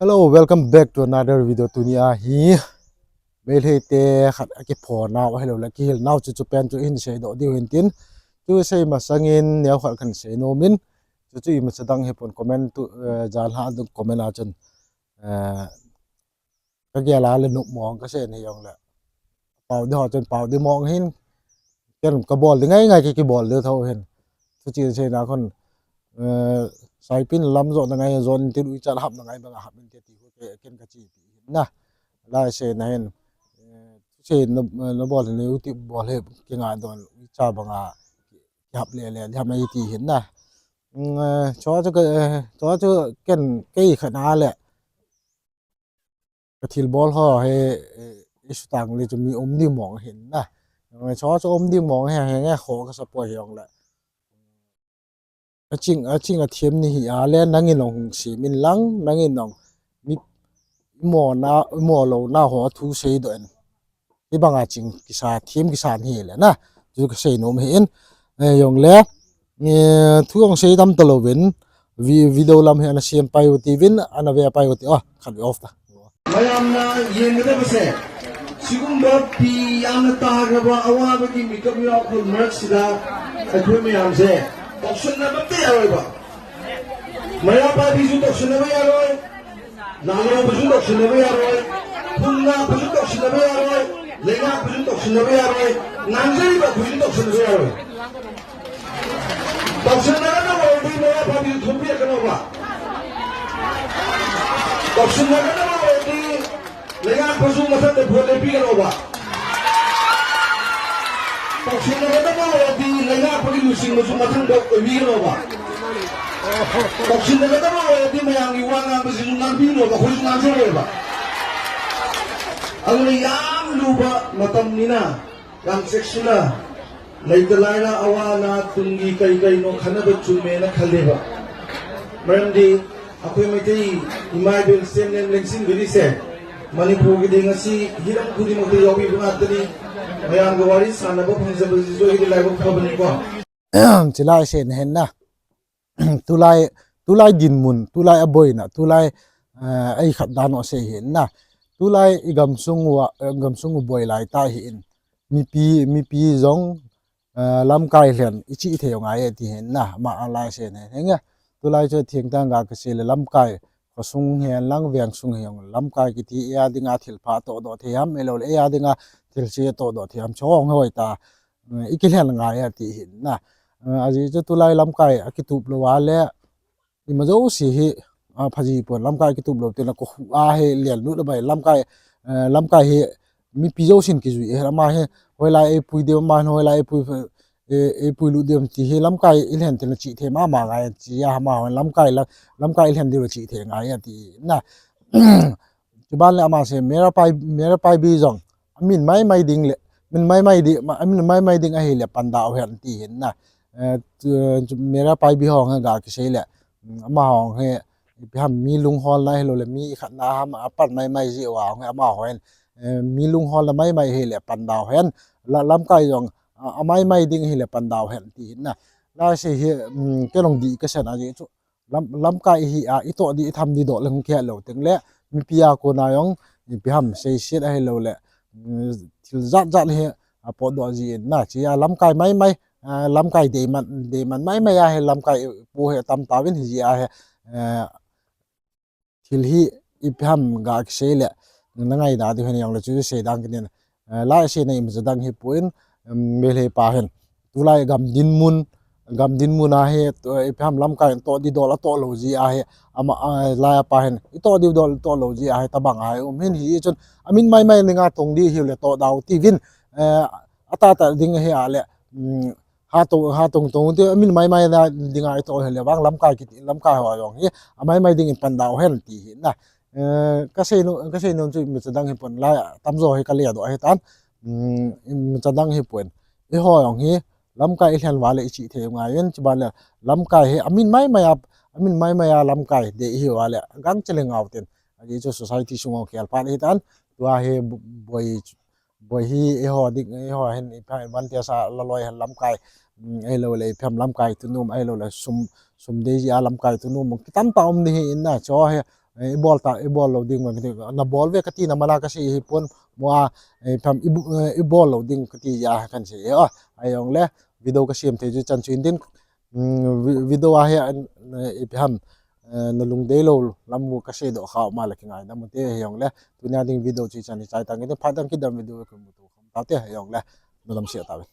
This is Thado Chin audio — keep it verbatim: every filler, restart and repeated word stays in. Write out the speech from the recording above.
Hello, welcome back to another video. Tuni a hi Meitei te khat a kiphonau ahilou le kihilnau chu chu pen chu hin seidoh diu hin tin. Chu sei masangin neo khat kan sei nomin. Chu chu imacha dang hi pon comment tu, eh, jan ha dong comment a chun, eh, ka gel a le nup mong ka sei ni jong le. Pau di ho chun pau di mong hin. Ken ka bol di ngai ngai ki, ki bol di tho hin. Chu chu sei na kon, eh, saipin lam jo na ngai jo tin uicha hap na ngai banga hap in te ti hu ke ken ka chi pi hin na. Lai sei na hin, eh, sei na, na bol ni u ti bol he ki nga don uicha banga ki hap le le, hap na i ti hin na. Mm, eh, cho cho ke, eh, cho cho ken kei khat na le. Ka thil bol ho he, eh, i sutang le chu mi um di mong hin na. Cho cho um di mong he, he nge kho ka sa po hi ong le. A ching, a ching a thiam ni hi a le nangin ong hung simin lang, nangin ong mi, i mo na, i mo lou na ho thu seidoh in. Hi banga ching kisa, thiam kisa ni le na. Chu ka sei nom hi in. Eh, jong le, eh, thu ong sei tam ta louvin, vi-, video lam hi ana siam pai u tivin, ana ve pai u ti, oh, khat ve off ta. ꯃꯌꯥꯝꯅ ꯌꯦꯡꯒꯗꯕꯁꯦ, ꯁꯤꯒꯨꯝꯕ ꯐꯤ ꯌꯥꯝꯅ ꯇꯥꯈ꯭ꯔꯕ ꯑꯋꯥꯕꯒꯤ ꯃꯤꯀꯞ ꯃꯤꯔꯥꯎꯈꯣꯜ ꯃꯔꯛꯁꯤꯗ ꯑꯩꯈꯣꯏ ꯃꯌꯥꯝꯁꯦ ꯇꯧꯁꯟꯅꯕ ꯑꯝꯇ ꯌꯥꯔꯣꯏꯕ꯫ ꯃꯩꯔꯥ ꯄꯥꯏꯕꯤꯁꯨ ꯇꯧꯁꯟꯅꯕ ꯌꯥꯔꯣꯏ, ꯂꯥꯜꯍꯧꯕꯁꯨ ꯇꯧꯁꯟꯅꯕ ꯌꯥꯔꯣꯏ, ꯐꯨꯝ ꯉꯥꯛꯄꯁꯨ ꯇꯧꯁꯟꯅꯕ ꯌꯥꯔꯣꯏ, ꯂꯩꯉꯥꯛꯄꯁꯨ ꯇꯧꯁꯟꯅꯕ ꯌꯥꯔꯣꯏ, ꯉꯥꯡꯖꯔꯤꯕ ꯑꯩꯈꯣꯏꯁꯨ ꯇꯧꯁꯟꯅꯕ ꯌꯥꯔꯣꯏ꯫ ꯇꯧꯁꯟꯅꯒꯗꯕ ꯑꯣꯏꯔꯗꯤ ꯃꯩꯔꯥ ꯄꯥꯏꯕꯤꯁꯨ ꯊꯣꯛꯄꯤꯔꯛꯀꯅꯣꯕ꯫ ꯇꯧꯁꯟꯅꯒꯗꯕ ꯑꯣꯏꯔꯗꯤ ꯂꯩꯉꯥꯛꯄꯁꯨ ꯃꯊꯛꯇ ꯚꯣꯠ ꯂꯦꯞꯄꯤꯒꯅꯣꯕ꯫ ꯇꯧꯁꯤꯟꯅꯒꯗꯕ ꯑꯣꯏꯔꯗꯤ ꯂꯩꯉꯥꯛꯄꯒꯤ ꯂꯨꯆꯤꯡꯕꯁꯨ ꯃꯊꯪꯗ ꯑꯣꯏꯕꯤꯒꯅꯣꯕ꯫ ꯇꯧꯁꯤꯟꯅꯒꯗꯕ ꯑꯣꯏꯔꯗꯤ ꯃꯌꯥꯝꯒꯤ ꯋꯥ ꯉꯥꯡꯕꯁꯤꯁꯨ ꯉꯥꯡꯕꯤꯒꯅꯣꯕ, ꯑꯩꯈꯣꯏꯁꯨ ꯉꯥꯡꯖꯔꯣꯏꯕ꯫ ꯑꯗꯨꯅ ꯌꯥꯝ ꯂꯨꯕ ꯃꯇꯝꯅꯤꯅ ꯌꯥꯝ ꯆꯦꯛꯁꯤꯟꯅ ꯂꯩꯇ ꯂꯥꯏꯔ ꯑꯋꯥ ꯑꯅꯥ ꯇꯨꯡꯒꯤ ꯀꯩ ꯀꯩꯅꯣ ꯈꯟꯅꯕ ꯆꯨꯝꯃꯦꯅ ꯈꯜꯂꯦꯕ꯫ ꯃꯔꯝꯗꯤ ꯑꯩꯈꯣꯏ ꯃꯩꯇꯩ ꯏꯃꯥ ꯏꯕꯦꯜ ꯆꯦꯟꯂꯦꯟ ꯂꯦꯡꯁꯤꯟꯕꯤꯔꯤꯁꯦ ꯃꯅꯤꯄꯨꯔꯒꯤꯗꯤ ꯉꯁꯤ ꯍꯤꯔꯝ ꯈꯨꯗꯤꯡꯃꯛꯇ ꯌꯥꯎꯕꯤꯕ ꯉꯥꯛꯇꯅꯤ꯫ ꯃꯌꯥꯝꯒ ꯋꯥꯔꯤ ꯁꯥꯟꯅꯕ ꯐꯪꯖꯕꯁꯤꯁꯨ ꯑꯩꯒꯤꯗꯤ ꯂꯥꯏꯕꯛ ꯐꯕꯅꯤꯀꯣ꯫ Chulai sei na hin na. Tulai, tulai dinmun, tulai aboina, tulai, eh, ei khat dan u sei hin na. Tulai i gamsung u, eh, gamsung u boi lai ta hin. Mipi, mipi jong, eh, lamkai lhen i chi thei u ngai e ti hin na, ama a lai sei na hin nge. Tulai chu thingtang ga ka sei le lamkai, khosung hen lang veng sung hen lamkai kiti e a dinga thil pha tohdoh thei ham, ahilou le e a dinga thil se tohdoh thei ham, chong hoi ta, eh, i kilhen ngai e ti hin na. Eh, ajeh chu tulai lamkai a kitup lou a le, ima jouse hi, a, phaji pon lamkai kitup lou te na ko hu a hi lian lut le bai lamkai, eh, lamkai hi mipi jousen kijui e ama hi hoilai eipui diu ama hoilai eipui, eh, eipui lut diu ti hi lamkai i lhen te na chi thei mama ngai chi a ama hon lamkai la, lamkai i lhen diu chi thei ngai a ti na. Chuban le ama sei Meira Pai, Meira Paibi jong amin maimai ding le, min maimai di, ma, amin maimai ding ahile pan da u hen ti hin na. Eh, chu, chu Meira Paibi ho nga ga kisei le, mm, ama ho he, ipi ham mi lungholna ahilou le mi khatna ham a pan maimai ji u a he ama ho hen, eh, mi lungholna maimai hile pan da u hen, la, lamkai jong, a, a maimai ding hile pan da u hen ti hin na. La sei hi, mm, kelong di ka sei na ji chu. Lam, lamkai hi a, i toh di, i tham di doh le hung kihet lou teng le, mipi a kona jong, ipi ham, seiset ahilou le, mm, thil jat jat hi, a potdoh ji in na, chi a lamkai maimai, a, lamkai deiman, deiman maimai a hi lamkai pu hi tam tauvin hi ji a hi, eh, thil hi ipi ham ga kisei le, na ngai da di hen jong le chu sei dang kinin, eh, lai sei na imacha dang hi pon, em, Meitei pa hin. Tulai gam dinmun, gam dinmun a hi, tu, ipi ham lamkai toh di dol a toh lou ji a hi, ama, a, lai a pa hin, i toh di dol toh lou ji a hi, tabang a hi, um hin hi chun, amin maimai ninga tong di hi le toh dau tivin, eh, ata ta ding hi a le, mm, ha tong, ha tong tong ti, amin maimai na dinga i toh hi le, vang lamkai kiti, lamkai ho jong hi, a maimai ding in pan dau hen ti hi na. Eh, ka sei nom, ka sei nom chu imacha dang hi pon lai, tamjo hi ka le doh hi tan. Mm, imacha dang hi pon. Eiho jong hi, lamkai i lhen uva le i chi thei u ngai in, chuban le lamkai hi, amin maimai a, amin maimai a lamkai dei hi uva le, gangchel ngau tin. Ajeh chu society sung u khel phat hi tan, tua hi bu-, boi, boi hi eiho ding, eiho hin ipi ham vantia sa laloi hin lamkai, mm, ahilou le ipi ham lamkai tunom, ahilou le sum, sum dei ji a lamkai tunom, kitam ta um di hi in na, chu hi, eh, i bol ta, i bol lou ding, na bol ve kati na mana kasei hi pon, mo a, eh, pham i bu-, eh, i bol lou ding kati a kasei hi, a, ahijongle, video kasem thei chu chan chu in tin, mm, vi-, video a hi, eh, ipi ham, eh, na lungdei lou lam u kasei doh kha ma le kingaidam u te, ahijongle, tunia ding video chu chan hi chai tange, phat dang kidam video kimuto khom ta te, ahijongle, na dam se ta ve.